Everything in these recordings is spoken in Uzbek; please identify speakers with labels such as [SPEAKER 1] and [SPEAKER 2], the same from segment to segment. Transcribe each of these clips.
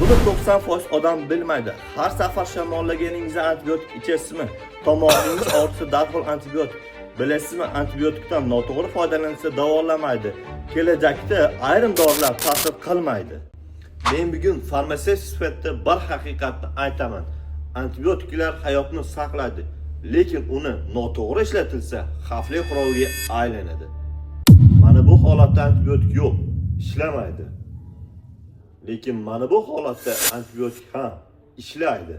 [SPEAKER 1] Buni 90% odam bilmaydi. Har safar shamollaganingizda antibiotik ichasizmi? Tomog'ingiz og'risa, darhol antibiotik. Bilasizmi, antibiotikdan noto'g'ri foydalansa, davolamaydi. Kelajakda ayrim dorilar ta'sir qilmaydi. Men bugun farmatsevt sifatida bir haqiqatni aytaman. Antibiotiklar hayotni saqlaydi, lekin uni noto'g'ri ishlatilsa, xavfli qurolga aylanadi. Mana bu holatda antibiotik yo'q, ishlamaydi. Lekin mana bu holatda antibiotik ham ishlaydi.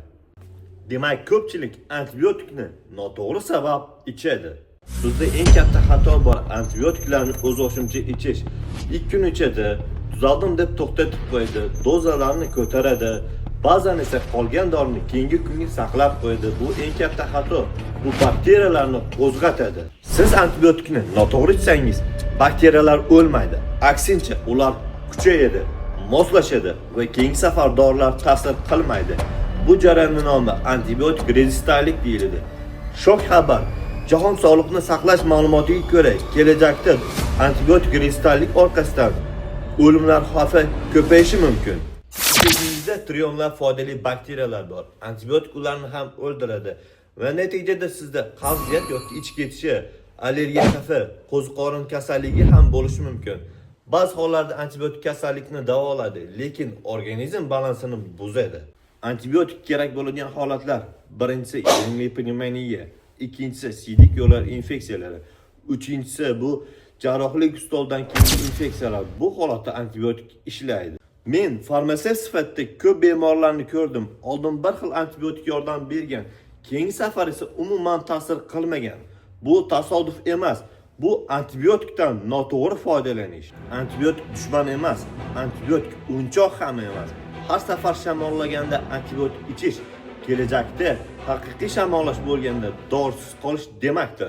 [SPEAKER 1] Demak, ko'pchilik antibiotikni noto'g'ri sabab ichadi. Bizda eng katta xato bor: antibiotiklarni o'zboshimcha ichish. 2 kun ichadi, tuzaldim deb to'xtatib qo'yadi, dozalarni ko'taradi. Ba'zan esa qolgan dorini keyingi kunga saqlab qo'yadi. Bu eng katta xato. Bu bakteriyalarni qo'zg'atadi. Siz antibiotikni noto'g'ri ichsangiz, bakteriyalar o'lmaydi. Aksincha, ular kuchayadi, moslashadi va keyingi safar dorilar ta'sir qilmaydi. Bu jarayonni nomi antibiotik rezistentlik deyiladi. Shok xabar: Jahon sog'liqni saqlash ma'lumotiga ko'ra, kelajakda antibiotik rezistentlik orqasidan o'limlar xavfi ko'payishi mumkin. Ichagingizda trillionlab foydali bakteriyalar bor. Antibiotik ularni ham o'ldiradi va natijada sizda qabziyat yoki ich ketishi, allergiya xavfi, qo'ziqorin kasalligi ham bo'lishi mumkin. Ba'zi hollarda antibiotik kasallikni davolaydi, lekin organizm balansini buzadi. Antibiotik kerak bo'ladigan holatlar: birinchisi, yengli pnevmoniya, ikkinchisi, siydik yo'llar infeksiyalari, uchinchisi, bu jarrohlik stoldan keyingi infeksiyalar. Bu holatda antibiotik ishlaydi. Men farmatsevt sifatida ko'p bemorlarni ko'rdim. Oldin bir xil antibiotik yordam bergan, keyingi safar esa umuman ta'sir qilmagan. Bu tasodif emas. Bu antibiotikdan noto'g'ri foydalanish. Antibiotik dushman emas, antibiotik o'yinchoq ham emas. Har safar shamollaganda antibiotik ichish kelajakda haqiqiy shamollash bo'lganda dorisiz qolish demakdir.